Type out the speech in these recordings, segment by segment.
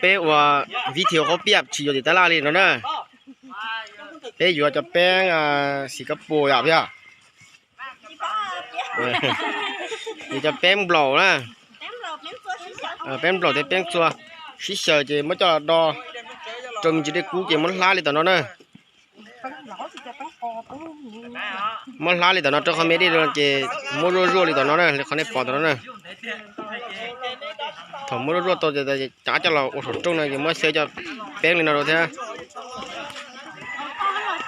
Peb ua video qhuab piaj tsis yuav tim tab laj li no na. Peb yuav cov peeb xim kab pus yom, yuav cov peeb nplaum na, peeb nplaum thiab peeb txua sib xyaw ces muab coj los do rau me ntsis dej kub ces muab hlab li tom no na. Muab hlab li tom no rau qhov me dej ces muab zuaj zuaj li tom no na, li qhov nej pom tom no na. Thaum muab zuaj zuaj tau ces cov coj los ua saum rooj no ces muab xyaw cov peeb li no rau thiab.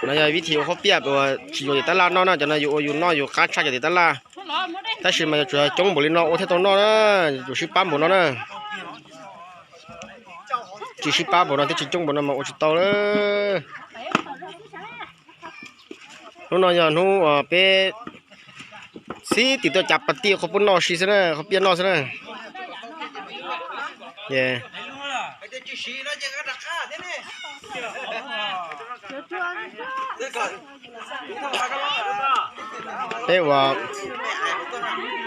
No yog vib thib ua qhuab piaj uas tsis yuav tim tab laj noj na, cov no yus ua yus noj yus qab tshaj cov tim tab laj. Tab sis mas yuav tsum coob npaum li no ua thiaj tau noj na, yuav tsum sib pab npaum no na. Tsis sib pab npaum no thiab tsis coob npaum no mas ua tsis tau lawm. Hnub no yog hnub uas peb xib tim tuaj cav pas tij qhuab pub noj si xwb na, qhuab piaj noj xwb na. Peb ua,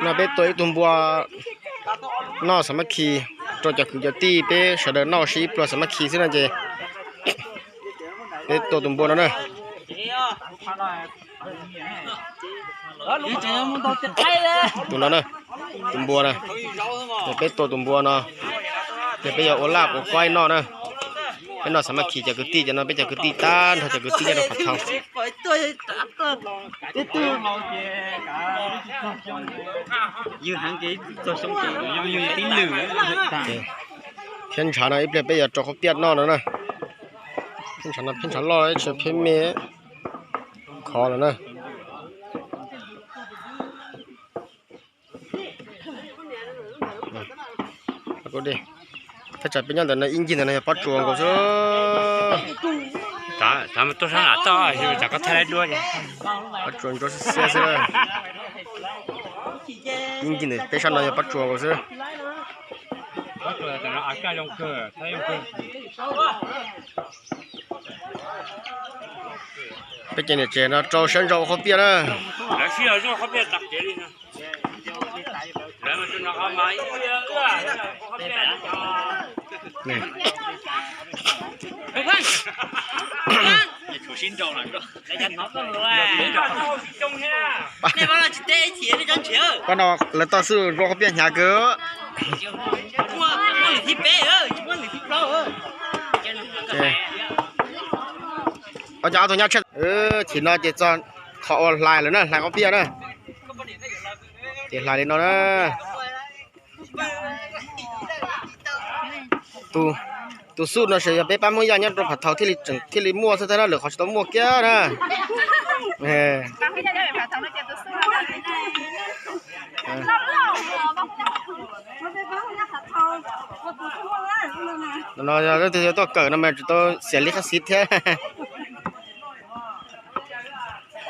no peb tua ib tug npua noj xav mab khi rau cov kwv cov tij, peb sawv daws noj si ib pluag xav mab khi xwb no ces peb tua tus npua no na. Tus no na, tus npua na, ces peb tua tus npua no, ces peb yuav ua laj ua qaib noj na. Peb noj xav mab khi cov kwv tij, ces no peb cov kwv tij tag nrho cov kwv tij nyob rau qhov thau. Thiab ntshav no ib pliag peb yuav rau qhuab piaj noj no na. Thiab ntshav no thiab ntshav loj tsis thiab me khov lawm na. Thaj tsam peb nyob ntawm no ib ncig ntawm no yog pob tsuas nkaus xwb. Pob tsuas ntsuab xiab xwb. Ib ncig ntawm peb sab no yog pob tsuas nkaus xwb. Peb cov niam tsev no rau siab ntso ua qhuab piaj na. Pab no lawv toj xwb ua qhuab piaj hnyav kawg. Ua cas ob tug nyab tshiab, chim no ces txog qhov uas hlais lawm na, hlais qhuab piaj na. Ces hlais li no na. Tus xub no ces yog peb pab Hmoob Yaj nyob rau Phav Thau thiaj li muaj xwb, tab sis lwm qhov tsis tau muaj kiag na. No yog leej twg yuav tuaj kawm no mas tsis tau xiam li qab xiv thiab.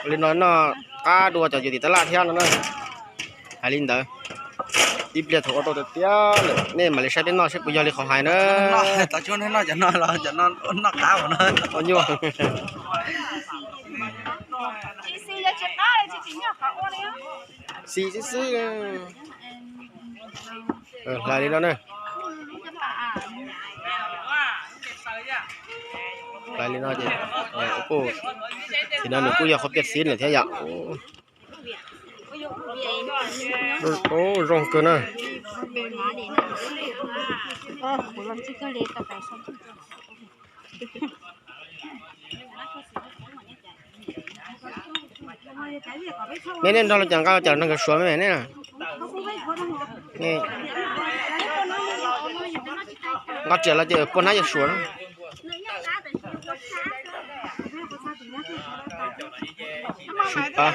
Ua li no noj qab dua cov yus tim tab laj thiab no na. Hais li ntawd, ib pliag thaum ua tau tiag tiag lawm nej mam li saib peb noj seb puas yog li qhov hais na. Ua nyuaj. Xis xwb xwb. Hlais li no na. Hlais li no ces, ces no nws kuj yog qhov piaj xib lawm thiab yom. Zoo kawg na. Neb, neb nrog luag cav nqa los cawm neeg nkawd suav me ne. Nqa riam los ces puag hnab yawg suav na. Sib pab,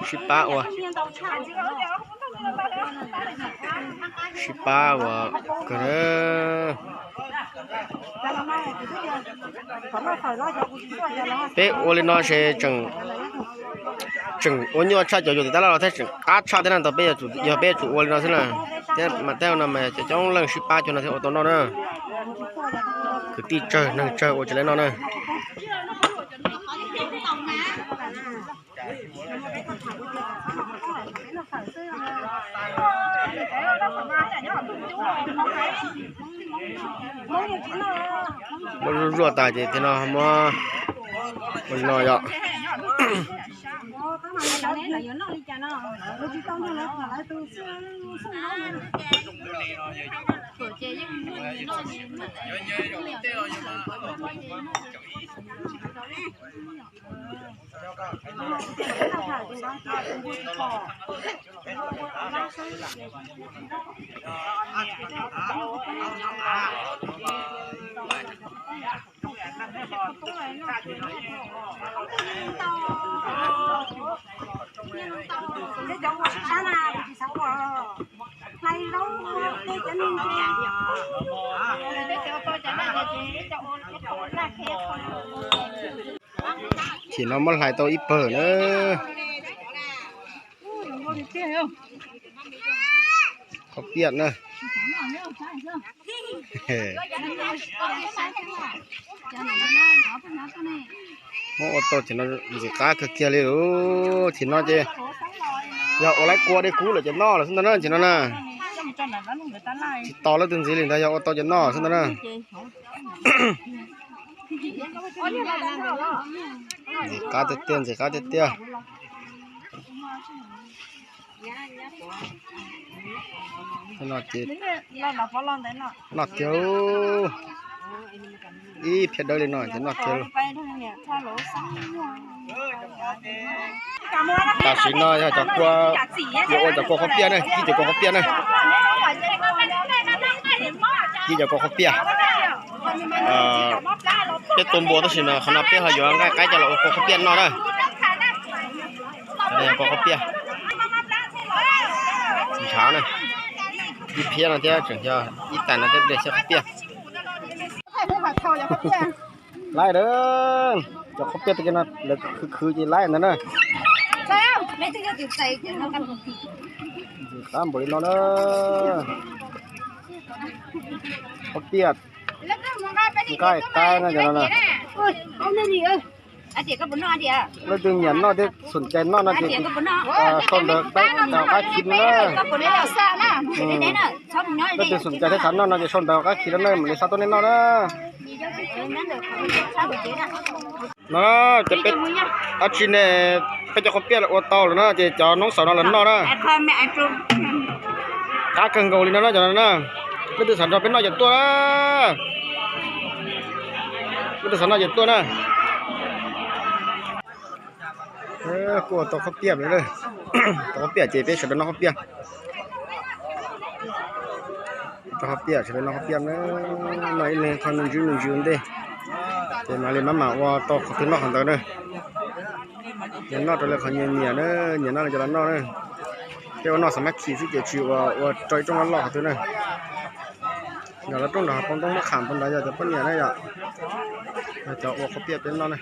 sib pab ua, sib pab ua kawg. Peb ua li no ces tseem ua nyuaj tshaj cov yus tim tab laj los thiab tseem qab tshaj thiab na. Tau peb, yog peb yuav tsum ua li no xwb na, thiab mas tej no mas cov coob leej sib pab cuag no thiaj ua tau noj na. Kwv tij tsawg neeg tsawg ua tsis lawv noj na. Muab zuaj zuaj tas ces thiab no muab ua li no yom. Ces no muab hlais tau ib pawg na. Qhob piaj na. Muab ua tau ces no ntxim qab kawg kiag li lauj. Ces no ces yog ua lawv kua dej kub lawm ces noj lawm xwb ntag na ces no na. Tsis tos leej twg ntxiv li ntag, yog ua tau ces noj xwb ntag na. Ntxim qab tiag tiag, ntxim qab tiag tiag. No ces noj tiag, ib phiab dawb li no ces noj tiag. Tam sim no yog cov kua, yuav ua cov kua qhob piaj na, kib cov kua qhob piaj na. Kib cov kua qhob piaj. Peb tua npua tab sis mas qhov no peb ho yuav nqaij qaib coj los ua kua qhob piaj noj na. Qhov no yog kua qhob piaj. Ntshav na. Ib phiab no thiab tseem yog ib tais no thiab ib tais xyab qhob piaj. Laib a, cov qhob piaj tej no lawv khwv khwv ces laib ntag na. Qab npaum li no na. Qhob piaj nqaij qaib no cov no na. Leej twg nyiam noj thiab xom cai noj no ces sau ntawv qab khi no na. Leej twg xom cai thiab xav noj no ces sau ntawv qab khi no na, mam li xa tuaj nej noj na. No ces peb, dab tsi ne, peb cov qhob piaj ua tau lawm na ces cov noob xaus no los noj na. Qab kawg nkaus li no na cov no na. Leej twg xav nrog peb noj ces tuaj na. Leej twg xav noj ces tuaj na. Kuj ua tau qhob piaj lawm. Tau qhob piaj ces peb sawv daws noj qhob piaj. Tau qhob piaj sawv daws noj qhob piaj na. Noj ib leeg qho me ntsis me ntsis ua ntej, ces mam li maj mam ua tau qhov twg noj qhov ntawd na. Nyias noj raws li qhov nyias nyiam na, nyias noj li cas los noj na. Peb ua noj xav mab khi xwb ces tsis ua ua rau ib rooj loj loj qhov twg na. Yog lawv rooj nram hav poo ntoob muab kham rau ntawd yog cov poj niam na yom. Yog cov ua qhob piaj peb noj na.